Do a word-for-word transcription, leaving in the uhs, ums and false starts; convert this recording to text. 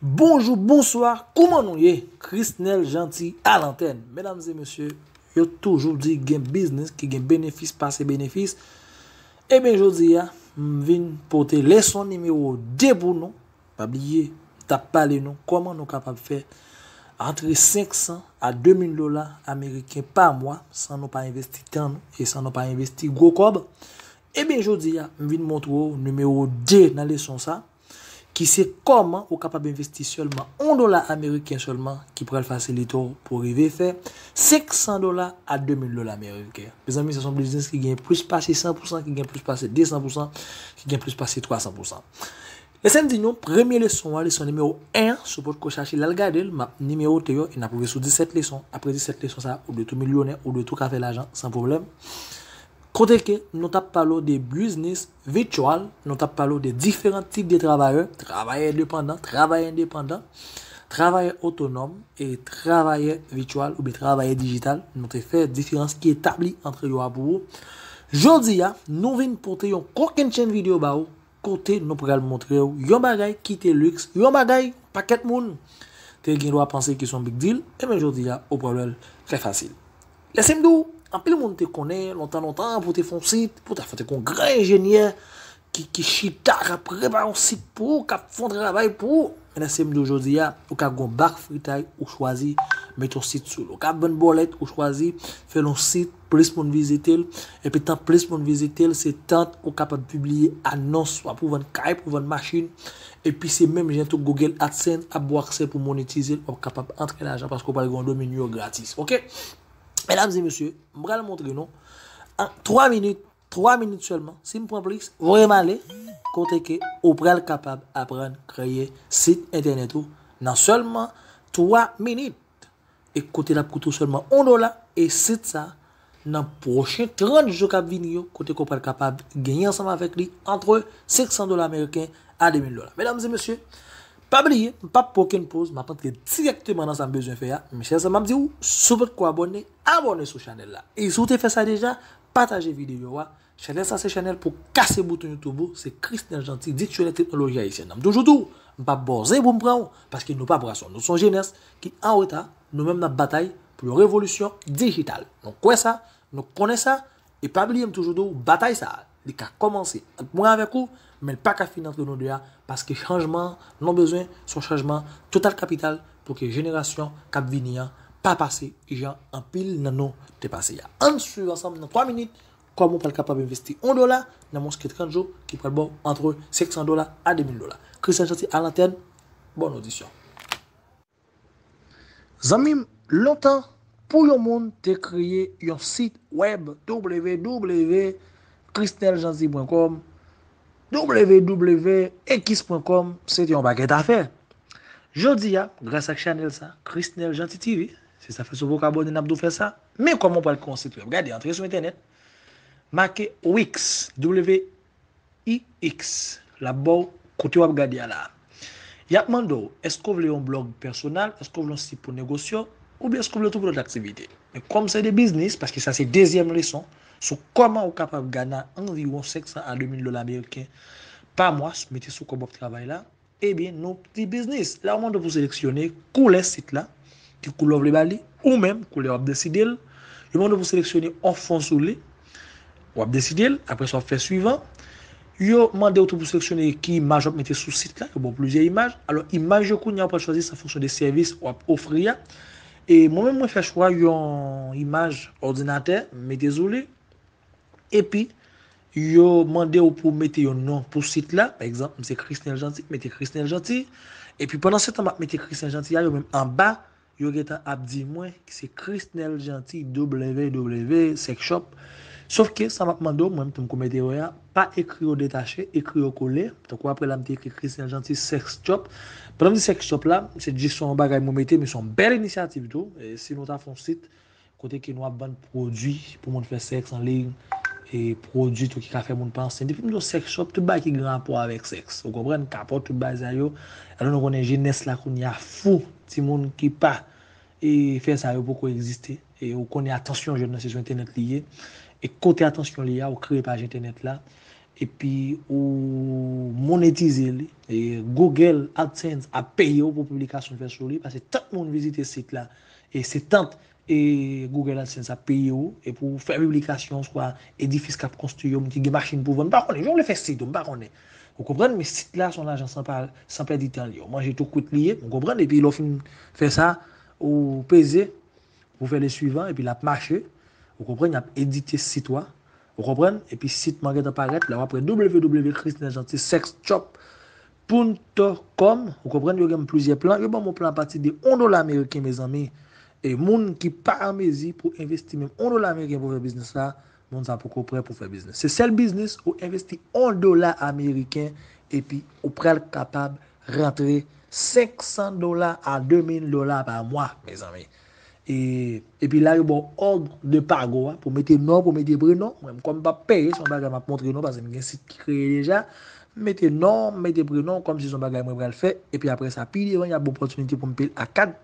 Bonjou, bonswa, kouman nou ye? Chrisnel Jeanty a lantèn. Medam e mesye, yo toujou di gen biznis ki gen benefis pase benefis. Ebyen, jodi a, m vin pote leson nimewo de pou nou. Pa bliye, m t ap pale nou kòman nou kapab fè antre senk san a de mil dola ameriken pa mwa san nou pa envesti tan nou e san nou pa envesti gwo kòb. Ebyen, jodi a, m vin montre w nimewo de nan leson sa, ki se kòman ou kapab envesti sèlman yon dola ameriken sèlman, ki pral fasilite w pou w rive fè senk san dola a de mil dola ameriken. Mezanmi, se yon biznis ki gen plis pase san pou san, ki gen plis pase de san pou san, ki gen plis pase twa san pou san. Lese m di nou, premye leson an, leson nimewo en an, si w potko chache l, al gade l, m ap nimewote yo, e n ap rive sou disèt leson. Apre disèt leson sa, ou dwe tou milyonè, ou dwe tou ka fè lajan san pwoblèm. Kote ke nou t ap pale w de biznis vityèl, nou t ap pale w de diferan tip de travayè, travayè endepandan, travayè endepandan, travayè otonòm e travayè vityèl oubyen travayè dijital. Nou te fè diferans ki etabli antre yo a pou ou. Jodi a, nou vin pote yon kokennchenn videyo ba ou, kote nou pral montre w yon bagay ki te liks, yon bagay pakèt moun te gen dwa panse ki se yon big deal, ebyen jodi a, ou pral wè l trè fasil. Lese m di w, anpil moun te konnen lontan lontan pou te fè yon sit, pou ta fè te kon gran enjenyè ki, ki chita, k ap prepare yon sit pou ou, k ap fè yon travay pou ou. Men lese m di w jodi a, ou ka gon bak fritay, ou chwazi mete yon sit sou l. Ou ka vann bòlèt, ou chwazi fè l yon sit, plis moun vizite l. Epi tan plis moun vizite l, se tan ou kapab pibliye anons, swa pou vann kay, pou vann machin. Epi se menm jan tou Google AdSense ap ba w aksè pou monetize l, w ap kapab antre lajan paske w pral gen yon domèn yo gratis. Oke? Medam e mesye, m pral montre nou an twa minit, twa minit sèlman. Si m pran plis, voye m ale. Kote ke ou pral kapab aprann kreye sit entènèt ou nan sèlman twa minit. E kote l ap koute w sèlman yon dola, e sit sa, nan pwochen trant jou k ap vini yo, kote ke w pral kapab genyen ansanm avèk li antre senk san dola ameriken a de mil dola. Medam e mesye, pa bliye, m p ap pran okenn poz, m ap antre dirèkteman nan sa m bezwen fè a. Men sèl sa m ap di w, si w potko abòne, abòne sou chanèl la. E si w te fè sa deja, pataje videyo a. Chanèl sa se chanèl pou kase bouton YouTube ou, se Chrisnel Jeanty, Diksyonè Teknoloji Ayisyèn. M toujou di w, m p ap bòze pou m pran w, paske nou pa pwason. Nou se yon jenès ki an reta, nou menm n ap batay pou yon revolisyon dijital. Nou kwè sa, nou konnen sa, e pa bliye m toujou di w, batay sa a, li ka kòmanse ant mwen avèk ou, men l pa ka fini ant nou de a, paske chanjman an, nou bezwen se yon chanjman total kapital pou ke jenerasyon k ap vini an pa pase jan anpil nan nou te pase a. Ann swiv ansanm nan twa minit, kòman w pral kapab envesti yon dola nan mwens ke trant jou, ki pral ba w antre senk san dola a de mil dola. Chrisnel Jeanty a lantèn, bòn odisyon. Zanmi m, lontan, pou yon moun te kreye yon sit wèb, w w w chrisnel jeanty point com, w w w x point com, se te yon pakèt afè. Jodi a, gras ak chanèl sa, Chrisnel Jeanty T V, se sa fè si w poko abòne, n ap di w fè sa. Men kòman w pral kreye yon sit wèb? Gade, antre sou entènèt, make Wix, W I X, l ap ba w kote w ap gade a la a. Y ap mande w, èske w vle yon blòg pèsonal, èske w vle yon sit pou negosye w, oubyen èske w vle tout lòt aktivite? Men kòm se de biznis, paske sa se dezyèm leson sou kòman ou kapab gade anviwon senk san a de mil dola ameriken pa mwa, mete sou kòb w ap travay la, ebyen, nou di biznis. La, yo mande w pou seleksyone koulè sit la, ki koulè w vle ba li, ou menm, koulè w ap deside l. Yo mande w pou seleksyone yon fon sou li, w ap deside l, apre sa w ap fè swivan. Yo mande w tou pou seleksyone ki imaj w ap mete sou sit la, yo ba w plizyè imaj. Alò, imaj yo kounye a w pral chwazi se an fonksyon de sèvis w ap ofri a. E mwen menm, mwen fè chwa yon imaj òdinatè, m mete sou li. Epi, yo mande w pou w mete yon non pou sit la. Pa egzanp, m se Chrisnel Jeanty, mete Chrisnel Jeanty. Epi pandan se tan m ap mete Chrisnel Jeanty a, yo menm anba, yo gentan ap di mwen ki se Chrisnel Jeanty W W W sex shop. Sòf ke sa m ap mande w, mwen menm tou m komete erè a, pa ekri yo detache, ekri yo kole. Tankou apre la m te ekri Chrisnel Jeanty sex shop. Pandan m di sex shop la, se jis yon bagay mwen mete, men se yon bèl inisyativ tou. E si nou ta fè yon sit, kote ke nou ap vann pwodui pou moun fè sèks an liy, e pwodui tou ki ka fè moun pa ansent. Depi m di w sex shop, tout bagay ki gen rapò avèk sèks. Ou konprann? Kapòt, tout bagay sa yo. Alò nou konnen jenès la kounye a fou, timoun ki pa, e fè sa yo poko egziste. E ou konnen atansyon jèn nan se sou entènèt li ye. E kote atansyon li a, ou kreye paj entènèt la. epi ou monetize li, e Google AdSense ap peye w pou piblikasyon w fè sou li, paske tant moun vizite sit la, e se tant e Google AdSense ap peye w, e pou w fè piblikasyon, swa edifis k ap konstwi yo, moun ki gen machin pou vann, m pa konnen, jan w vle fè sit ou, m pa konnen. Ou konprann? Men sit la se yon lajan san pa, san pèdi tan li. Ou manje tou kwit li ye, ou konprann? Epi lè w fin fè sa, ou peze, ou fè le suivant, epi l ap mache. Ou konprann? Y ap edite sit ou a. Ou konprann? Epi sit mwen gentan parèt la, w ap wè w w w Christina Jeanty sex shop punto com. Ou konprann? Yo gen plizyè plan. Yo ban m yon plan apati de yon dola ameriken, mezanmi. E moun ki pa an mezi pou envesti menm yon dola ameriken pou fè biznis la, moun sa poko prè pou fè biznis. Se sèl biznis ou envesti yon dola ameriken, epi ou pral kapab rantre senk san dola a de mil dola pa mwa, mezanmi. E, epi la, yo ba w òd de pago a, pou mete non, pou mete prenon. Mwen, kòm m p ap peye, se yon bagay m ap montre nou, paske m gen sit ki kreye deja. M mete non, m mete prenon, kòmsi se yon bagay mwen pral fè. Epi apre sa, pi devan, y ap ba w opòtinite pou m peye l a kat